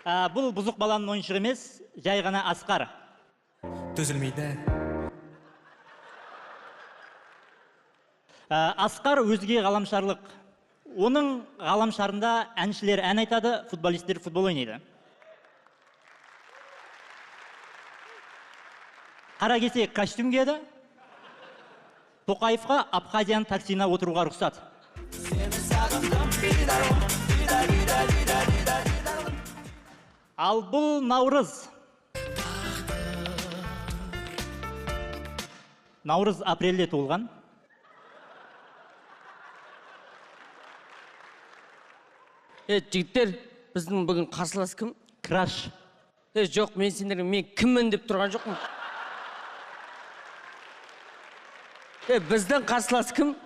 Бұл бұзық баланың ойыншығы емес, жай ғана Асқар. Түзілмейді. Асқар өзге ғаламшарлық. Оның ғаламшарында әншілер ән айтады, футболисттер футбол ойнайды. Қара кесек костюм киеді. Тоқаевқа Абхазияның таксиіне отыруға рұқсат. Ал бұл Наурыз. Наурыз апрельде туылған. Жігіттер, біздің бүгін қарсылас кім? Краш. Жоқ, мен сендерге мен кіммін деп тұрған жоқпын. Біздің қарсылас кім?